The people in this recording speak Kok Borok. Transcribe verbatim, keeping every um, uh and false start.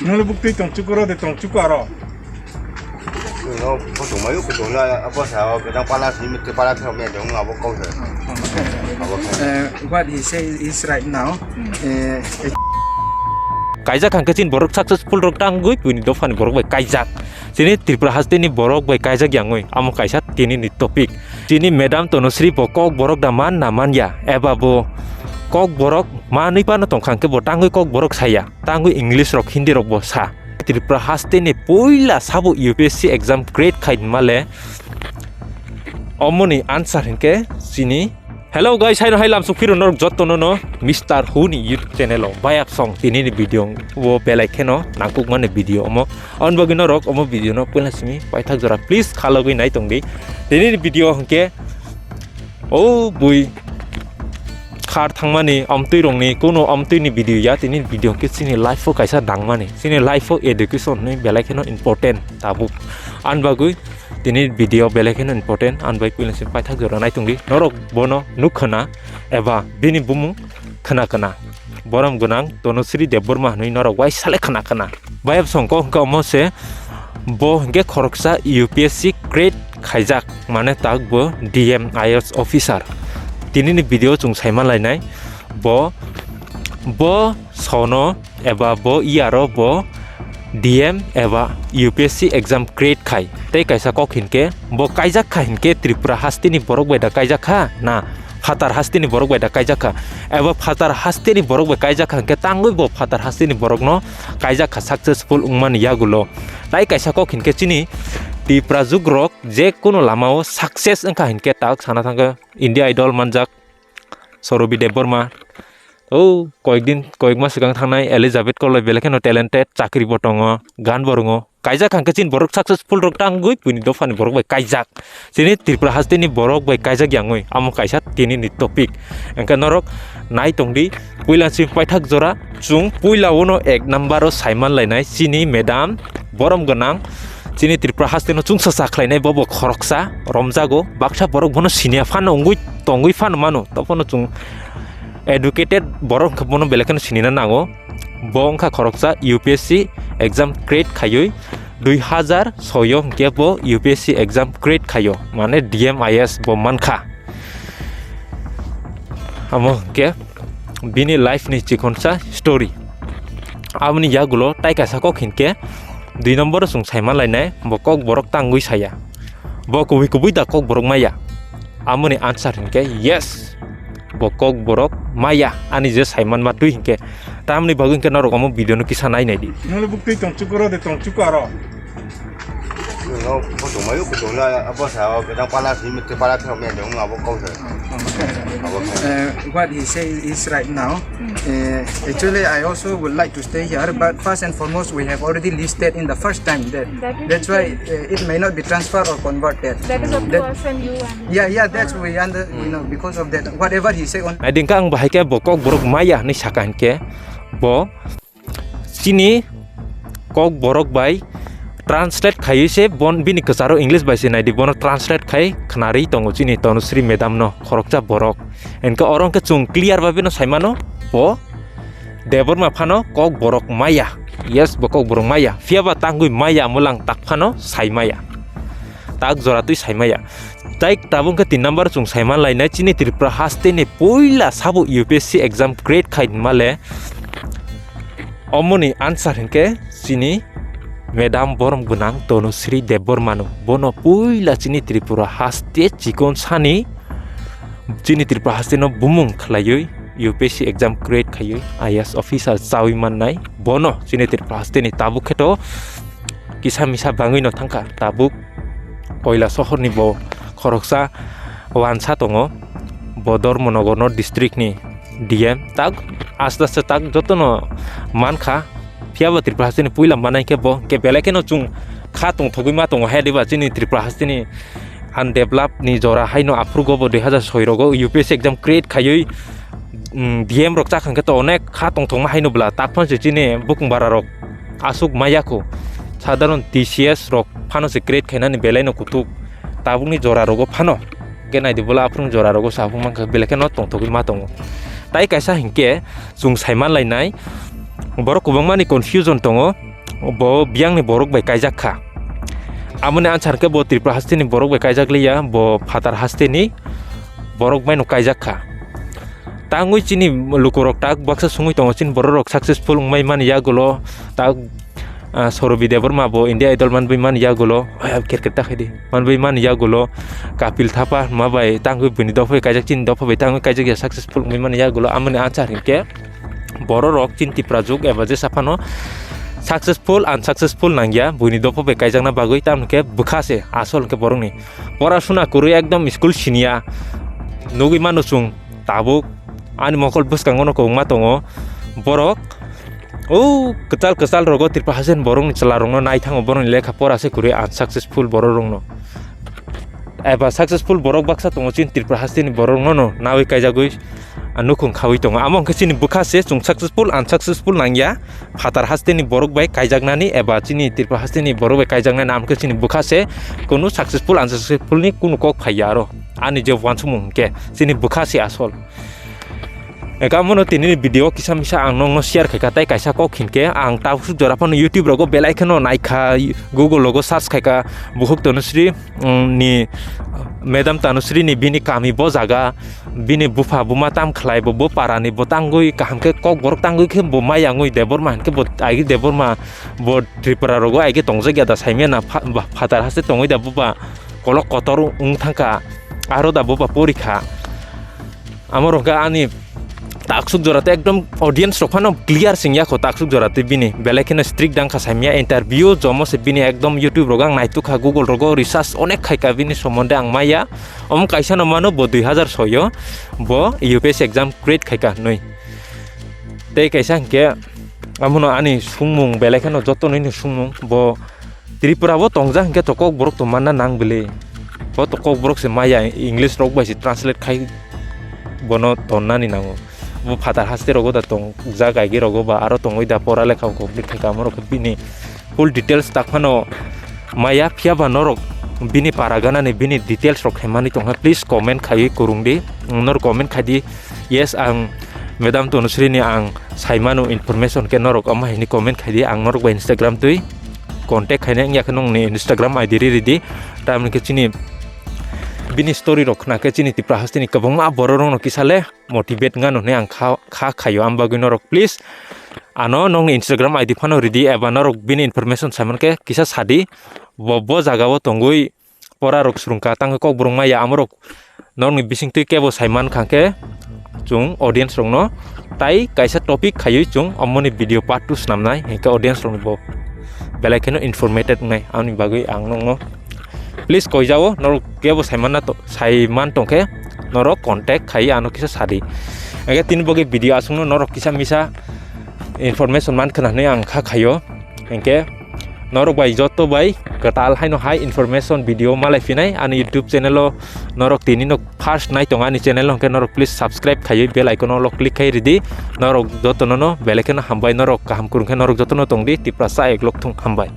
Nungni buktwi tongchukuro de tongchuko aro. No, kutung mayu kutung na, apa sa, bedang pala sini mesti pala thok me dong, abo kau sa. Abo kau. Uh, what he says is right now. Uh, Kaijak hangke chin borok successful rok tangwi buini dophani borok bai kaijak. Chini Tripura hasteni borok bai kaijak yangwi amo kaisa tini ni topic. Chini madam Tanushree bo kok borok da man na man ya, eba bo kok borok manwi pano tongkha hangke bo tangwi kok borok saya. Tangwi English rok, Hindi rok bo sa. Tripura haste ni puila sabo U P S C exam crack khai male. Omoni answer hinkhe chini. Hello guys, haino hai lamsok phiro norok jotto no no Mister Hu ni YouTube channel o bayap song tini ni video o belai kheno nangkuk mani video omo. On bagwi norok omo video no puila simi paithak jora please khalogwi nai tongdi. Tini ni video hinkhe o bui khar thangmani amtwi rokni kuno amtwi ni video ya, tini video khe chini life o kaisa nangmani, chini life o education ni belai kheno important tabuk. An bagwi tini video belai kheno important, an bai puila se paithak jora nai tongdi, norok bono nuk khna eba bini bumung khna khna, borom gwnang Tanushree Debbarma hinwi norok waisa le khna khna. Bayap songko hwnkhe omo se, bo hwnkhe khoroksa U P S C crack khaijak, mane tak bo D M I A S officer. Tini ni video chwng saima lainai, bo, bo sono eba bo iyaro bo D M eba U P S C exam crack khai. Tei kaisa kok hinkhe, bo kaijak kha hinkhe Tripura hasteni borok bai da kaijak kha na? Phatar hasteni borok bai da kaijak kha, eba phatar hasteni borok bai kaijak kha, hwnkhe tangwi bo phatar hasteni borokno kaijak kha successful wngmani yagulo. Tai kaisa kok hinkhe chini Tiprajwk rok je kono lamao success wngkha hinkhe tak sana thangkhe India Idol manjak Sorobi Debbarma. O koyek din, koyek mas swkang thangnai Elizabeth Koloi belai kheno talented, chakri bo tongo, gan bo rongo. Kaijak hangkhe chini borok successful rok tangwi buini dophani borok bai kaijak. Chini Tripura hasteni borok bai kaijak yangwi amo kaisa tini ni topic. Hwnkhe norok nai tongdi, puila chini paithak jora chwng puila uno ek number o saiman lainai chini madam borom gwnang chini Tripura hasteno chwngsa sa khlainai bobo khoroksa romjago, baksa borok bono siniya phano wngwi tongwi phano mano, tophano chwng educated borok hwnkhe bono belai kheno sinina nango. Bo wngkha khoroksa U P S C exam crack khaiwi, dui hazar soyo hwnkhe bo U P S C exam crack khaio, mane D M I A S bo mankha. Amo hwnkhe bini life ni chikonsa story. Aboni yagulo tai kaisa kok hinkhe dui number o chwng saima lainai, bo kok borok tangwi saya. Bo kubui kubui da kok borok maya? Amoni answer hinkhe yes, bo kok borok maya, ani je saimanma twi hinkhe. Tamni bagwi hinkhe norok omo video no kisa nai nai di. Nungni buktwi tongchuko ro de tongchuko aro. No, kutung mayu kutung na, apa sa, bedang pala sini mesti pala thok me dong, abo kau sa. Abo kau. Uh, what he says is right now. Uh, actually, I also would like to stay here, but first and foremost, we have already listed in the first time that That is that's why, okay. Uh, it may not be transferred or converted. That is up to That us and you and Yeah, yeah, that's we under, you know, because of that, whatever he say on Naidingkha ang bahai khe bo kok borok maya hinwi saka hinkhe bo chini kok borok bai translate khaiwi se bon bini kwcharo English bai se naidi, bono translate khai khnarwi tongo chini Tanushree madam no, khoroksa borok. Hinkhe oro hinkhe chwng clear bai bino saimano bo Debbarma phano kok borok maya. Yes, bo kok borok maya. Phiya ba tangwi maya mulang tak phano sai maya. Tak jora twi sai maya. Tai tabuk khe tin number chwng saima lainai chini Tripura haste ni puila sabo U P S C exam crack khai male. Omoni answer hinkhe chini madam borom gwnang Tanushree Debbarma no. Bono puila chini Tripura haste chikon sani chini Tripura haste no bumung khlaiwi U P S C exam crack khaiwi I A S officer chawi mannai. Bono chini Tripura haste ni tabuk kheto kisa misa bangwi no thangkha. Tabuk Koila sohor ni bo khoroksa wansa tongo, bo Dharmanagar no district ni D M. Tak aste aste tak jotono mankha. Phiya bo Tripura haste ni puila manai khe bo, khe belai kheno chwng kha tongthogwi ma tongo, hai diba chini Tripura haste ni undevelop ni jora haino aphuru go bo dui hazar soi rogo U P S C exam crack khaiwi, mm, D M rok chakha khe to onek kha tongthokma haino bwla, tak phano se chini bukung bara rok aswk maya kho, sadharon T C S rok phano se crack khainani belai no kutuk, tabukni jora rogo phano. Khe naidi bwla aphuru jora rogo se aphuru mankha belai kheno tongthogwi ma tongo. Tai kaisa hinkhe chwng saima lainai borok kwbangma ni confusion tongo. bo biyangni borok bai kaijak kha. Amoni answer khe bo Tripura hasteni borok bai kaijak liya, bo phatar hasteni borok baino kaijak kha. Tangwi chini lukurok tak baksa sungwi tongo, chini bororok successful wngmai mani yagulo tak, ah, Sorobi Debbarma bo India Idol manbwi mani yagulo, ah, cricket ta khaidi, manbwi mani yagulo Kapil Thapa hwnma bai tangwi buini dopha bai kaijak, chini dopha bai tangwi kaijak ya successful wngmai mani yagulo. Amoni answer hinkhe bororok chini Tipra juk eba jesa phano successful, unsuccessful nangya buini dopha bai kaijakna bagwi, tamoni khe bwkha se asol hinkhe borokni. Pora suna kwrwi ekdom school siniya. Nugwi mano chwng tabuk ani mokol bwskango no kwbangma tongo. Borok o kwtal kwtal rogo Tripura hasteni borokni chwla rokno naithango, borokni lekha pora se kwrwi unsuccessful borok rokno. Eba successful borok baksa tongo chini Tripura hasteni borok rokno no nawi kaijagwi, ah, nukhung khawi tongo. Amo hwnkhe chini bwkha se chwng successful, unsuccessful nangya. Phatar hasteni borok bai kaijaknani eba chini Tripura hasteni borok bai kaijaknani, amo khe chini bwkha se, kunu successful, unsuccessful ni kunu kok phaiya aro. Ani je uansukmung hwnkhe chini bwkha se asol. Eka mono tini ni video kisa misa ang nokno share khaikha, tei kaisa kok hinkhe ang tabuk jora phano YouTube rogo belai kheno naikha, Google rogo search khaikha, bukhuk Tanusri, mm, ni, Madam Tanusri ni bini kami bo jaga, bini bupha buma tam khlai bo, bo para ni bo tangwi kaham khe kok borok tangwi khe bo maya wngwi Debbarma hinkhe bo agi Debbarma bo Tripura rogo agi tongjak ya da saimya na pha-, ba-, phatar haste tongwi da buba kolok kotor wng thangkha, aro da buba porikha. Amo rok ani taksuk jora tei ekdom audience rok phano clear sing yakho taksuk jora tei bini belai kheno strict dang kha saimya interview jomo se bini ekdom YouTube rogo ang naituk kha, Google rogo research onek khai kha bini somonde ang maya. Omo kaisa no mano bo dui hazar soi o bo U P S C exam create khai kha hinwi. Tei kaisa hinkhe amono ani sungmung belai kheno joto nini sungmung bo Tripura bo tongjak hinkhe to kok borok to manna nang bwle. Bo to kok borok se maya English rok bai se translate khai bono tonnani nango. Bo phatar haste rogo da tongjak agi rogo ba aro tongwi da pora lekha complete khai kha, amo rok bini full details tak phano maya, phiya ba norok bini para ganani bini details rok khaimani tongkha, please comment khaiwi kwrwng di. Norok comment khai di, yes, ang Madam Tanusri ni ang saimano information khe norok omo haini comment khai di, ang norok bai Instagram twi contact khaina wngya khe nongni Instagram I D ri ridi. Tamoni khe chini bini story rok khna khe chini Tripura hasteni kwbangma borok rokno kisa le motivate wngano hinwi ang kha, kha khaio. Am bagwi norok please ano nongni Instagram I D phano ridi eba norok bini information saiman khe kisa sadi. Bo, bo jaga o tongwi pora rok swrwngkha, tangwi kok borok maya, amorok norokni bisingtwi kebo saiman kha khe chwng audience rokno tai kaisa topic khaiwi chwng omoni video part two swnamnai, hinkhe audience rokni bo belai kheno informated wngnai. Amoni bagwi ang nokno please koijao, norok kebo saimanna to-, saiman tongkhe norok contact khaiwi ano kisa sadi. Hinkhe tini bagwi video aswkno norok kisa misa information mankha hinwi ang kha khaio. Hinkhe norok bai joto bai kwtal haino hai information video malai phinai ani YouTube channel o, norok tini no first nai tongo ani channel o, hinkhe norok please subscribe khaiwi bell icon o click khai ridi. Norok joto no no belai kheno hambai, norok kaham kwrwng khe norok joto no tongdi, Tiprasa eklok thung hambai.